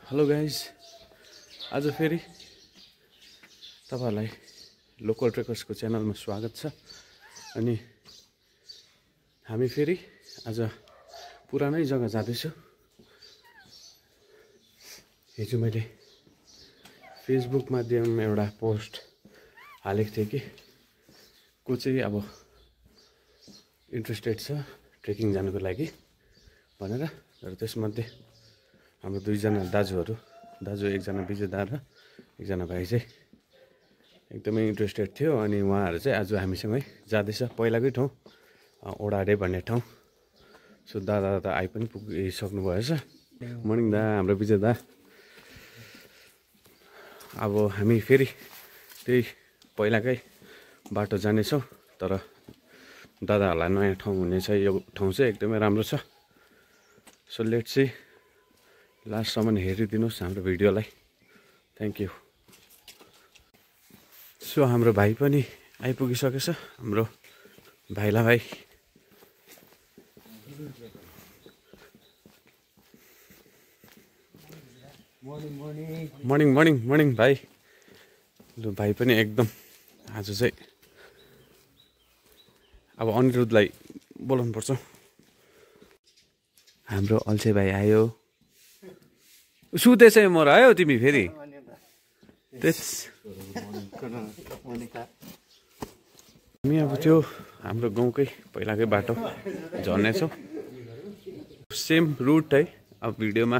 Hello guys, आज फेरि तपाईहरुलाई लोकल ट्रेकर्सको च्यानलमा स्वागत छ। अनि हामी फेरि आज पुरानै जग्गा जाँदैछु। हिजो मैले फेसबुक माध्यममा एउटा पोस्ट हालेको थिएँ कि को चाहिँ अब इन्ट्रेस्टेड छ ट्रेकिङ जानुको लागि भनेर। र त्यसमध्ये हाम्रो दुईजना दाजु एकजना विजय दा र एकजना भाइ चाहिँ एकदमै इन्ट्रेस्टेड थियो। अनि उहाँहरू चाहिँ आज हामीसँगै जाँदैछ पहिलाकै ठाउँ ओडाडे भन्ने ठाउँ। सो दादा त आइ पनि पुगिसक्नु भएछ। मर्निङ दा, हाम्रो विजय दा। अब हामी फेरि त्यही पहिलाकै बाटो जानेछौँ, तर दादाहरूलाई नयाँ ठाउँ हुनेछ। यो ठाउँ चाहिँ एकदमै राम्रो छ। सो लेट्स सी, लास्टसम्म हेरिदिनुहोस् हाम्रो भिडियोलाई। Thank you. सो हाम्रो भाइ पनि आइपुगिसकेछ, हाम्रो भाइला भाइ। मर्निङ मर्निङ मर्निङ भाइ। लु भाइ पनि एकदम आज चाहिँ अब अनिरुद्धलाई बोलाउनु पर्छ। हाम्रो अल्छे भाइ आयो। सुतेछ मोर आयो तिमी फेरि हामी अब त्यो हाम्रो गाउँकै पहिलाकै बाटो झर्नेछौँ। सेम रुट है। अब भिडियोमा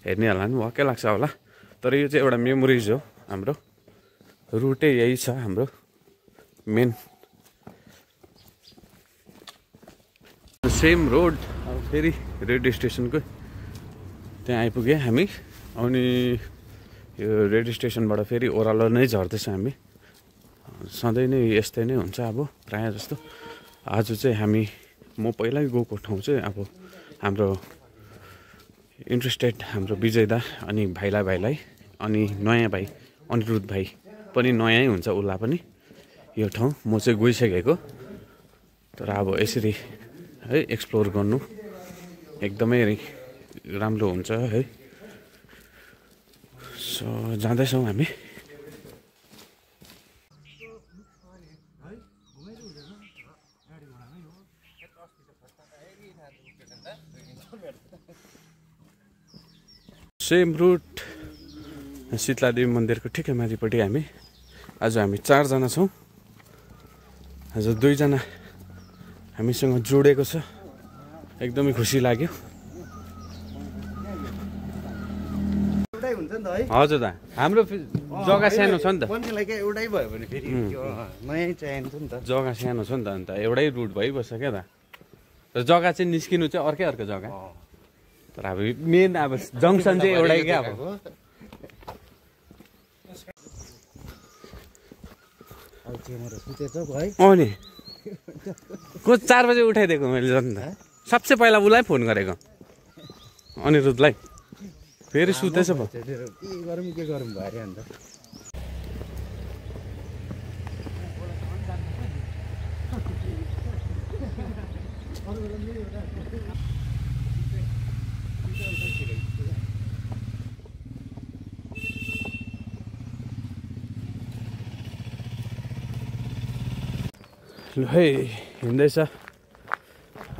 हेर्नेहरूलाई पनि वाक्कै लाग्छ होला, तर यो चाहिँ एउटा मेमोरिज हो। हाम्रो रुटै यही छ, हाम्रो मेन सेम रोड। अब फेरि रेडियो स्टेसनको त्यहाँ आइपुग्यो हामी। अनि यो रेडियो स्टेसनबाट फेरि ओह्रालो नै झर्दैछ हामी। सधैँ नै यस्तै नै हुन्छ अब प्रायः जस्तो। आज चाहिँ म पहिल्यै गएको ठाउँ चाहिँ अब हाम्रो इन्ट्रेस्टेड हाम्रो विजय दा अनि भाइलाई अनि नयाँ भाइ अनिरुद्ध भाइ पनि नयाँ हुन्छ उसलाई पनि यो ठाउँ। म चाहिँ गइसकेको, तर अब यसरी है एक्सप्लोर गर्नु एकदमै राम्रो हुन्छ है। सो जाँदैछौँ हामी। सेम रुट शीतलादेवी मन्दिरको ठिकै माथिपट्टि आज हामी 4 जना छौँ। आज 2 जना हामीसँग जोडेको छ, एकदमै खुसी लाग्यो। हजुर दा, हाम्रो जग्गा सानो छ नि त, एउटै भयो भने फेरि नयाँ चाहिन्छ नि त। जग्गा सानो छ नि त, अन्त एउटै रुट भइबस्छ क्या दा। तर जग्गा चाहिँ निस्किनु चाहिँ अर्कै जग्गा, तर अब मेन अब जङ्सन चाहिँ एउटै क्या। अब नि को 4 बजे उठाइदिएको मैले झन् त। सबसे पहिला उसलाई फोन गरेको अनिरुद्धलाई, फेरि सुतेछ भयो। के गरौँ भयो अन्त। ल है हिँड्दैछ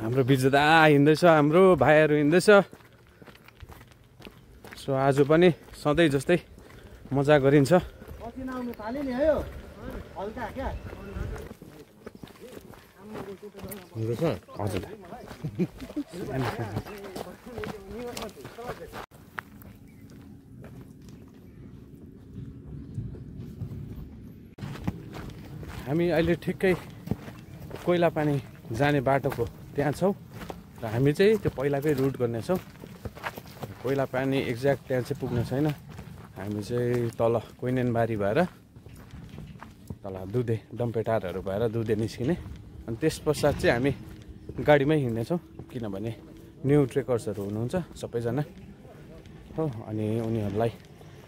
हाम्रो विजेता, हिँड्दैछ हाम्रो भाइहरू हिँड्दैछ। सो आज पनि सधैँ जस्तै मजा गरिन्छ। हजुर हामी अहिले ठिक्कै कोइला पानी जाने बाटोको त्यहाँ छौँ र हामी चाहिँ त्यो पहिलाकै रुट गर्नेछौँ। कोइला पानी एक्ज्याक्ट त्यहाँ चाहिँ पुग्ने छैन। हामी चाहिँ तल कोइनेनबारी भएर तल दुधे डम्पेटारहरू भएर दुधे निस्किने। अनि त्यस पश्चात चाहिँ हामी गाडीमै हिँड्नेछौँ, किनभने न्यू ट्रेकर्सहरू हुनुहुन्छ सबैजना हो। अनि उनीहरूलाई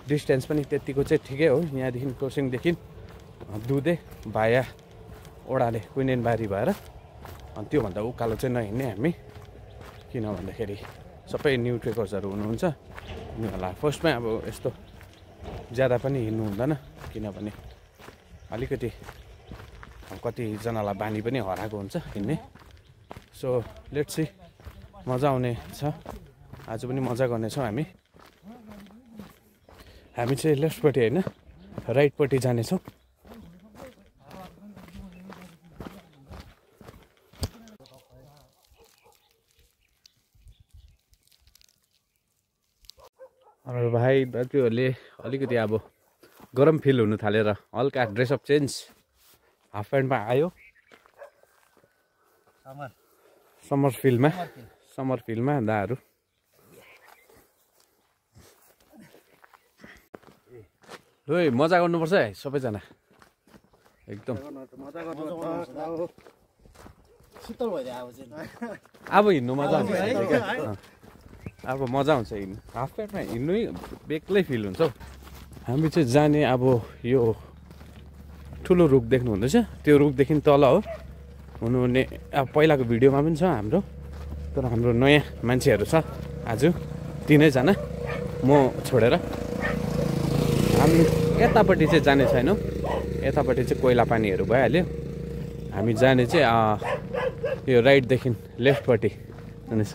डिस्टेन्स पनि त्यतिको चाहिँ ठिकै हो। यहाँदेखि क्रोसिङदेखि दुधे भाया ओडाले कोइनेनबारी भएर अनि त्योभन्दा उकालो चाहिँ नहिँड्ने हामी, किन भन्दाखेरि सबै न्यू ट्रेकर्सहरू हुनुहुन्छ। होला फर्स्टमै अब यस्तो ज्यादा पनि हिँड्नु हुँदैन किनभने अलिकति कतिजनालाई बानी पनि हराएको हुन्छ हिँड्ने सो लेट्स सी मजा आउने छ आज पनि मजा गर्नेछौँ हामी चाहिँ लेफ्टपट्टि होइन राइटपट्टि जानेछौँ भाइ दाजुहरूले अलिकति अब गरम फिल हुनु थालेर हल्का ड्रेसअप चेन्ज हाफ प्यान्टमा आयो समर फिल्डमा दाहरू लु मजा गर्नुपर्छ है सबैजना एकदम अब हिँड्नु मजा आउँछ अब मजा आउँछ हिँड्नु हाफ प्यान्टमा हिँड्नु बेग्लै फिल हुन्छ हौ हामी चाहिँ जाने अब यो ठुलो रुख देख्नु हुँदैछ त्यो रुखदेखि तल हो हुनुहुने अब पहिलाको भिडियोमा पनि छ हाम्रो तर हाम्रो नयाँ मान्छेहरू छ आज 3 जना म छोडेर हामी यतापट्टि चाहिँ जाने छैनौँ यतापट्टि चाहिँ कोइला पानीहरू भइहाल्यो हामी जाने चाहिँ यो राइटदेखि लेफ्टपट्टि जानेछ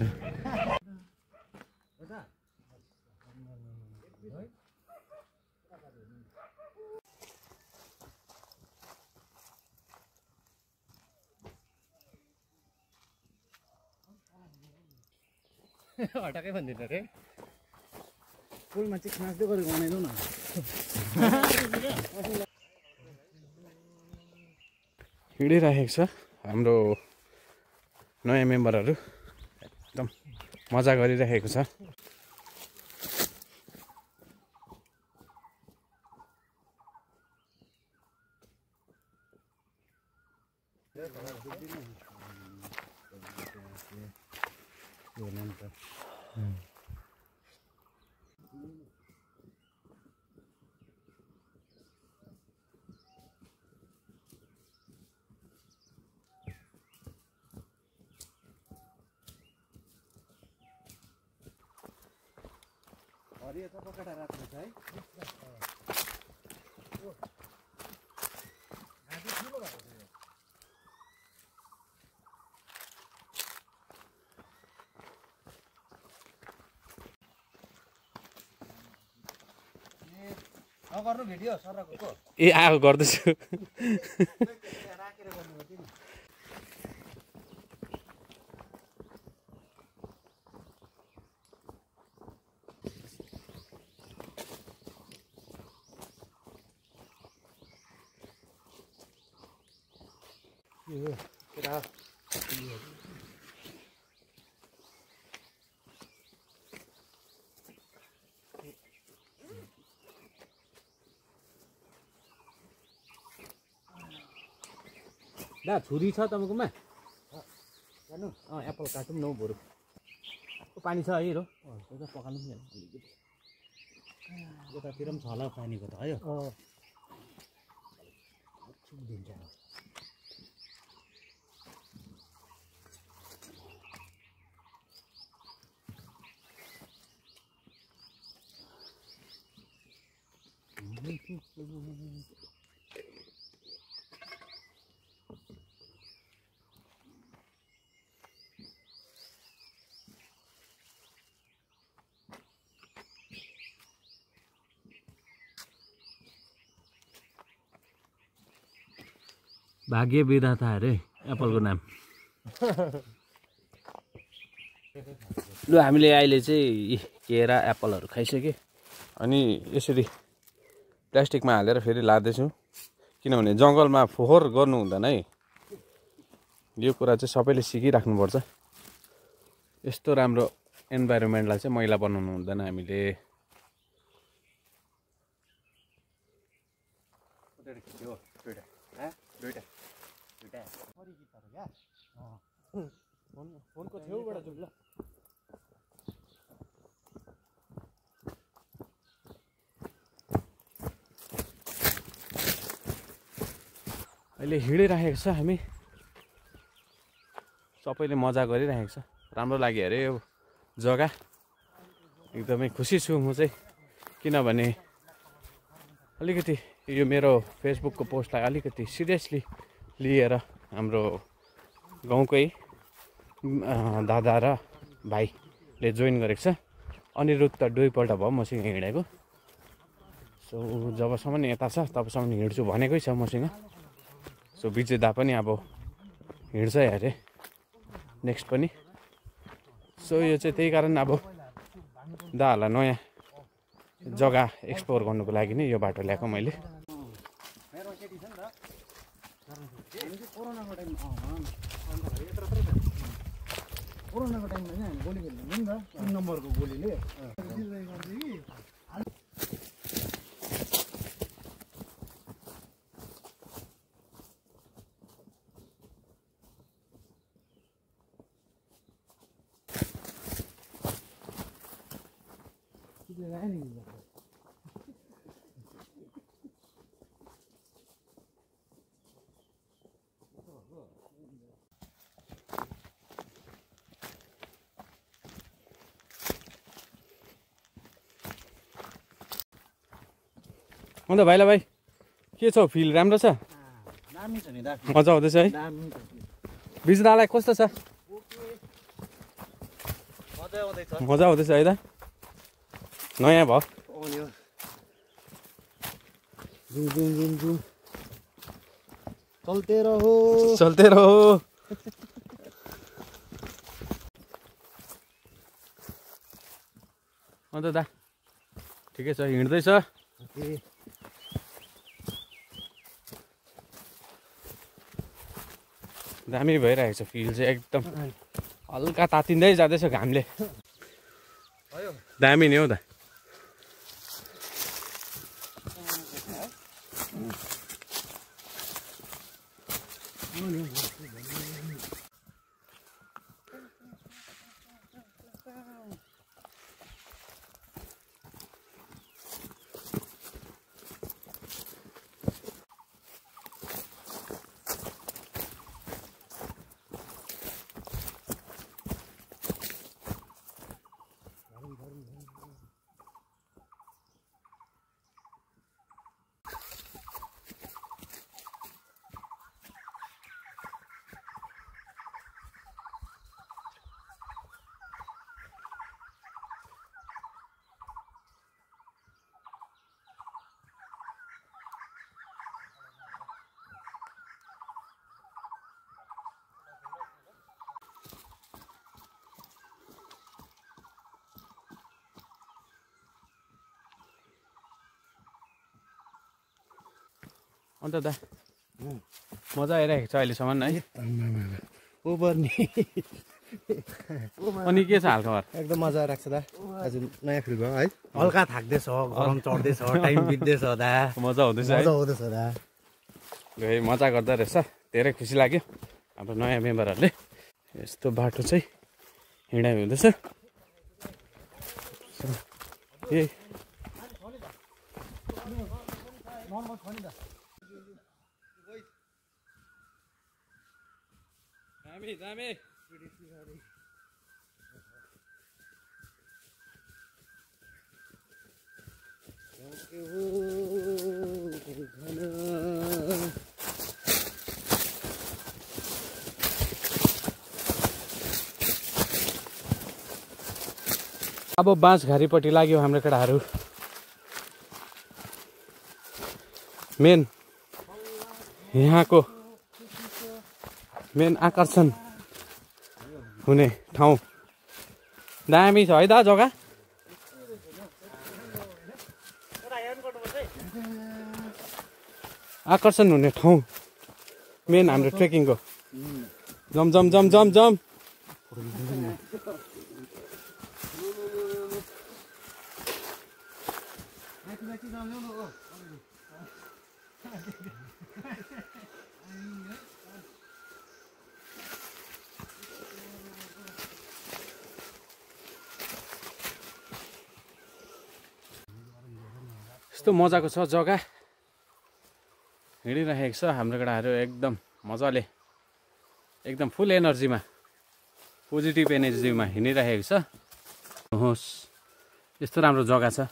हटाकै भन्दैन रे पुलमा चाहिँ नाच्दै गरेको बनाइदेऊ न हिँडिरहेको छ हाम्रो नयाँ मेम्बरहरू एकदम मजा गरिरहेको छ नगर्नु भिडियो सरको ए आएको गर्दैछु दा छुरी छ तपाईँकोमा जानु एप्पल काटौँ न बरु पानी छ है र पकाल्नु पनि यतातिर पनि छ होला पानीको त है दिन्छ भाग्य विधाता अरे एप्पलको नाम लु हामीले अहिले चाहिँ केरा एप्पलहरू खाइसक्यो अनि यसरी प्लास्टिकमा हालेर फेरि लाँदैछौँ किनभने जङ्गलमा फोहोर गर्नु हुँदैन है यो कुरा चाहिँ सबैले सिकिराख्नुपर्छ यस्तो राम्रो एन्भाइरोमेन्टलाई चाहिँ मैला बनाउनु हुँदैन हामीले फोनको छेउबाट जाउँ ल अहिले हिँडिरहेको छ हामी सबैले मजा गरिरहेको छ राम्रो लाग्यो अरे यो जग्गा एकदमै खुसी छु म चाहिँ, किनभने अलिकति यो मेरो फेसबुकको पोस्टलाई अलिकति सिरियसली लिएर हाम्रो गाउँकै दादा र भाइले जोइन गरेको छ। अनिरुद्ध त दुईपल्ट भयो मसँग हिँडेको। सो जबसम्म यता छ तबसम्म हिँड्छु भनेकै छ मसँग। सो विजय दा पनि अब हिँड्छ अरे नेक्स्ट पनि। सो यो चाहिँ त्यही कारण अब दाहरूलाई नयाँ जग्गा एक्सप्लोर गर्नुको लागि नै यो बाटो ल्याएको मैले। कोरोनाको टाइममा चाहिँ हामी गोली खेल्नु नि त 3 नम्बरको गोलीले अन्त भाइला भाइ के छ फिल राम्रो छ? दामी छ नि दा, मजा आउँदैछ है? दामी छ। बिजदालाई कस्तो छ? मजा आउँदैछ। मजा आउँदैछ है त? नयाँ भयो। चलते रहो चलते रहो। अन्त दा ठिकै छ, हिँड्दैछ? दामी भइरहेको छ फिल चाहिँ एकदम। हल्का तातिँदै जाँदैछ घामले। दामी नि हौ दा। अन्त दा मजा आइरहेको छ अहिलेसम्म है? ओभर नि अनि के छ हालखबर? एकदम मजा आइरहेको छ दा। आज नयाँ फिल भयो है। हल्का थाक्दैछ, गरम चढ्दैछ, टाइम बित्दैछ दा। मजा हुँदैछ है? मजा आउँदैछ दा। है मजा गर्दा रहेछ, धेरै खुसी लाग्यो हाम्रो नयाँ मेम्बरहरूले। यस्तो बाटो चाहिँ हिँडाइ हुँदैछ। ए दामी दामी। अब बाँसघारीपट्टि लाग्यो हाम्रो केटाहरू। मेन यहाँको मेन आकर्षण हुने ठाउँ। दामी छ है दा जग्गा? आकर्षण हुने ठाउँ मेन हाम्रो ट्रेकिङको। जम जम जम जम जम। यस्तो मजाको छ जग्गा, हिँडिरहेको छ हाम्रो केटाहरू एकदम मजाले, एकदम फुल एनर्जीमा, पोजिटिभ एनर्जीमा हिँडिरहेको छ। होस् यस्तो राम्रो जग्गा छ।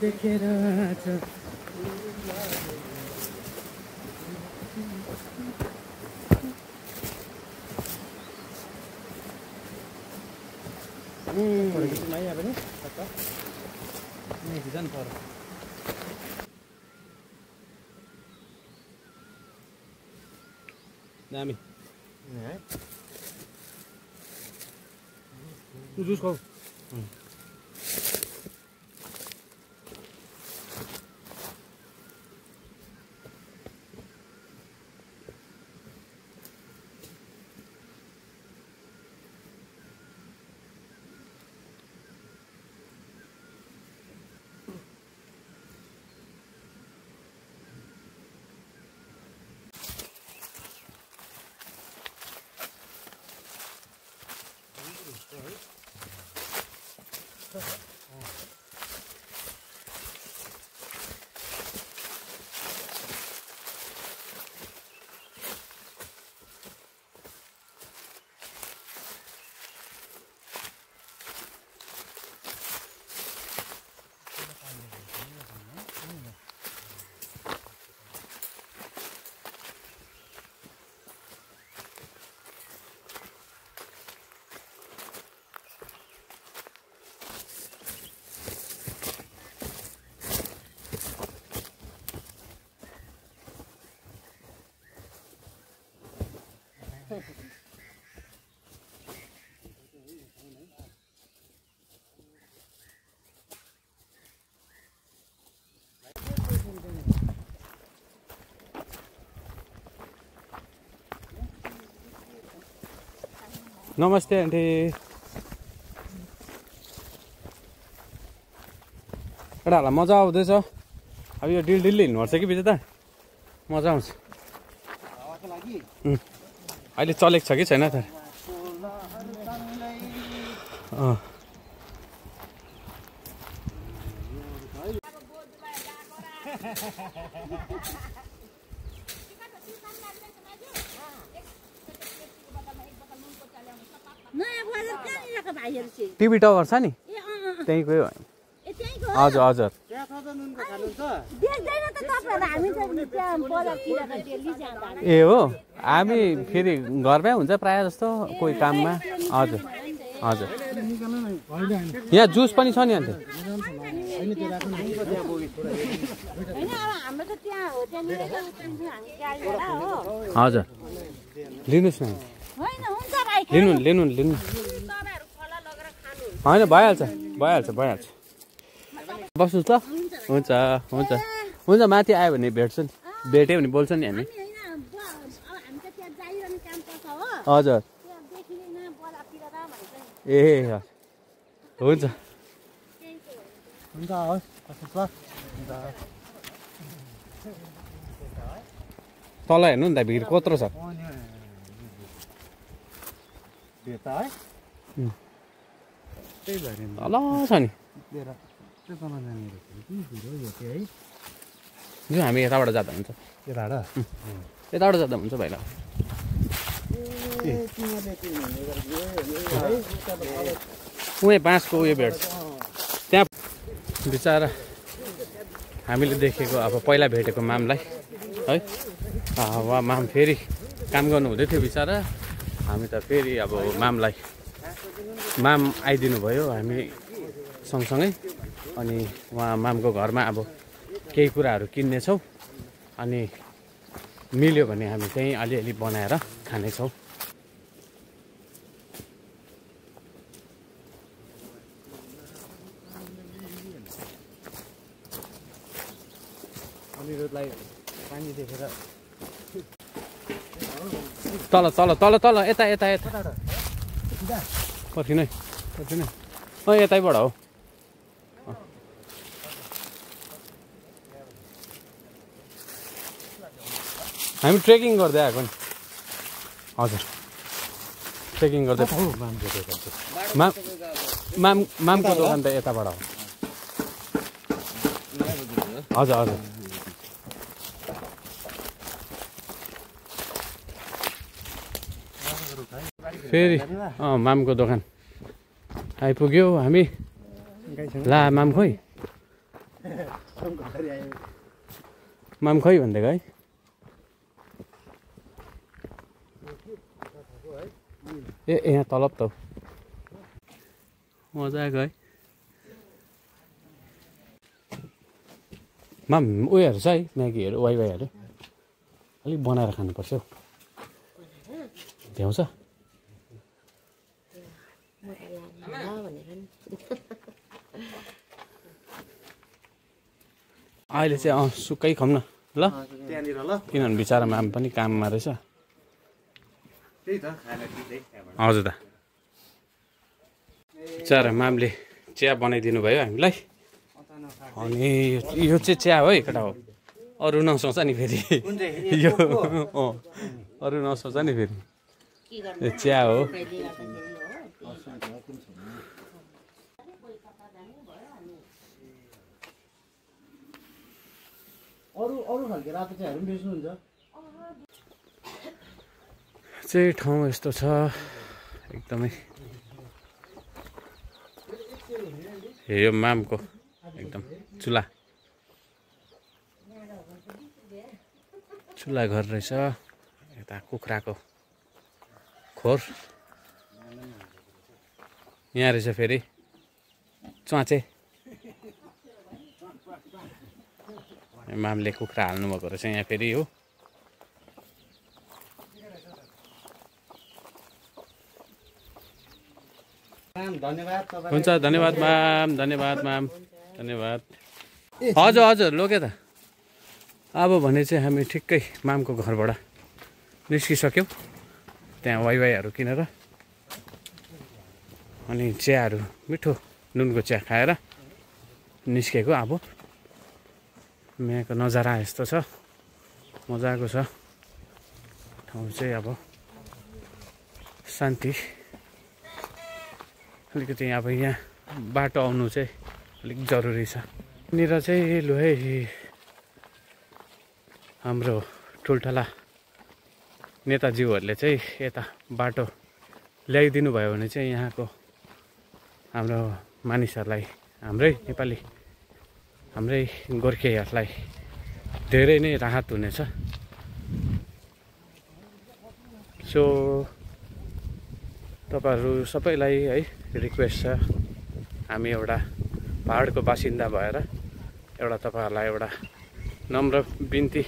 देखेर दामी तू जुस खाऊ। नमस्ते आन्टी। केटाहरूलाई मजा आउँदैछ। अब यो डिल्ली हिँड्नुपर्छ कि पछि त मजा आउँछ। अहिले चलेको छ कि छैन त? टिभी टावर छ नि त्यहीँकै हो। हजुर हजुर ए हो। हामी फेरि घरमै हुन्छ प्रायः जस्तो कोही काममा। हजुर हजुर यहाँ जुस पनि छ नि अन्त। हजुर लिनुहोस् न। लिनु लिनु लिनु होइन भइहाल्छ भइहाल्छ भइहाल्छ। बस्नुहोस् ल। हुन्छ हुन्छ हुन्छ माथि आयो भने भेट्छु नि। भेट्यो भने बोल्छ नि हामी। हजुर ए हुन्छ हुन्छ तल हेर्नु नि त भिड कत्रो छ। तल छ नि जो हामी यताबाट जाँदा हुन्छ। यताबाट जाँदा हुन्छ भाइला। उही बाँसको उयो भेट्छ त्यहाँ बिचरा हामीले देखेको अब पहिला भेटेको मामलाई है। उहाँ माम फेरि काम गर्नु हुँदै थियो बिचरा। हामी त फेरि अब माम आइदिनु भयो हामी सँगसँगै। अनि उहाँ मामको घरमा अब केही कुराहरू किन्नेछौँ। अनि मिल्यो भने हामी चाहिँ अलिअलि बनाएर खानेछौँ। अनिरुद्धलाई पानी देखेर तल तल तल तल यता यता यता कति नै यतैबाट हो। हामी ट्रेकिङ गर्दै आएको नि। हजुर ट्रेकिङ गर्दै मामको दोकान त यताबाट हो। हजुर हजुर फेरि मामको दोकान आइपुग्यो हामी। ला माम खोइ भनेको है। ए यहाँ तलब त मजा आएको है। माम उयोहरू छ है म्यागीहरू वाइवाईहरू अलिक बनाएर खानुपर्छ हौ। भ्याउँछ अहिले चाहिँ सुक्कै खाउँ न ल। त्यहाँनिर ल किनभने बिचरा माम पनि काममा रहेछ। त्यही त खाना दिँदै हजुर दा बिचरा मामले चिया बनाइदिनु भयो हामीलाई। अनि यो चाहिँ चिया हो है केटा हो। अरू नसोच नि फेरि यो अरू नसोच नि फेरि यो चिया हो। अरू खालको रातो चियाहरू पनि बेच्नुहुन्छ चाहिँ ठाउँ यस्तो छ एकदमै। यो मामको एकदम चुला घर रहेछ। यता कुखुराको खोर यहाँ रहेछ। फेरि च्वाचे मामले कुखुरा हाल्नुभएको रहेछ यहाँ फेरि हो। हुन्छ धन्यवाद माम धन्यवाद माम धन्यवाद। हजुर हजुर लोके त अब भने चाहिँ हामी ठिक्कै मामको घरबाट निस्किसक्यौँ। त्यहाँ वाइवाईहरू किनेर अनि चियाहरू मिठो नुनको चिया खाएर निस्केको। अब यहाँको नजारा यस्तो छ मजाको छ ठाउँ चाहिँ। अब शान्ति अलिकति अब यहाँ बाटो आउनु चाहिँ अलिक जरुरी छ। यहाँनिर चाहिँ लु है हाम्रो ठुल्ठुला नेताज्यूहरूले चाहिँ यता बाटो ल्याइदिनु भयो भने चाहिँ यहाँको हाम्रो मानिसहरूलाई हाम्रै नेपाली हाम्रै गोर्खेहरूलाई धेरै नै राहत हुनेछ। सो तपाईँहरू सबैलाई है रिक्वेस्ट छ हामी एउटा पहाडको बासिन्दा भएर एउटा तपाईँहरूलाई एउटा नम्र बिन्ती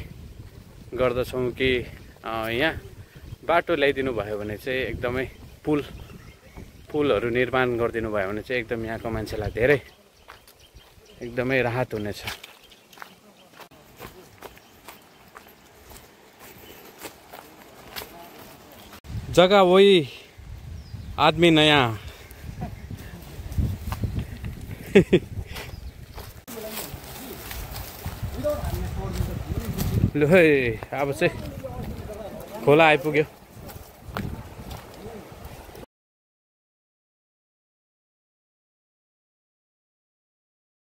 गर्दछौँ कि यहाँ बाटो ल्याइदिनु भयो भने चाहिँ एकदमै पुलहरू निर्माण गरिदिनु भयो भने चाहिँ एकदम यहाँको मान्छेलाई धेरै एकदमै राहत हुनेछ। जग्गा वही आदमी नयाँ लु है अब चाहिँ खोला आइपुग्यो।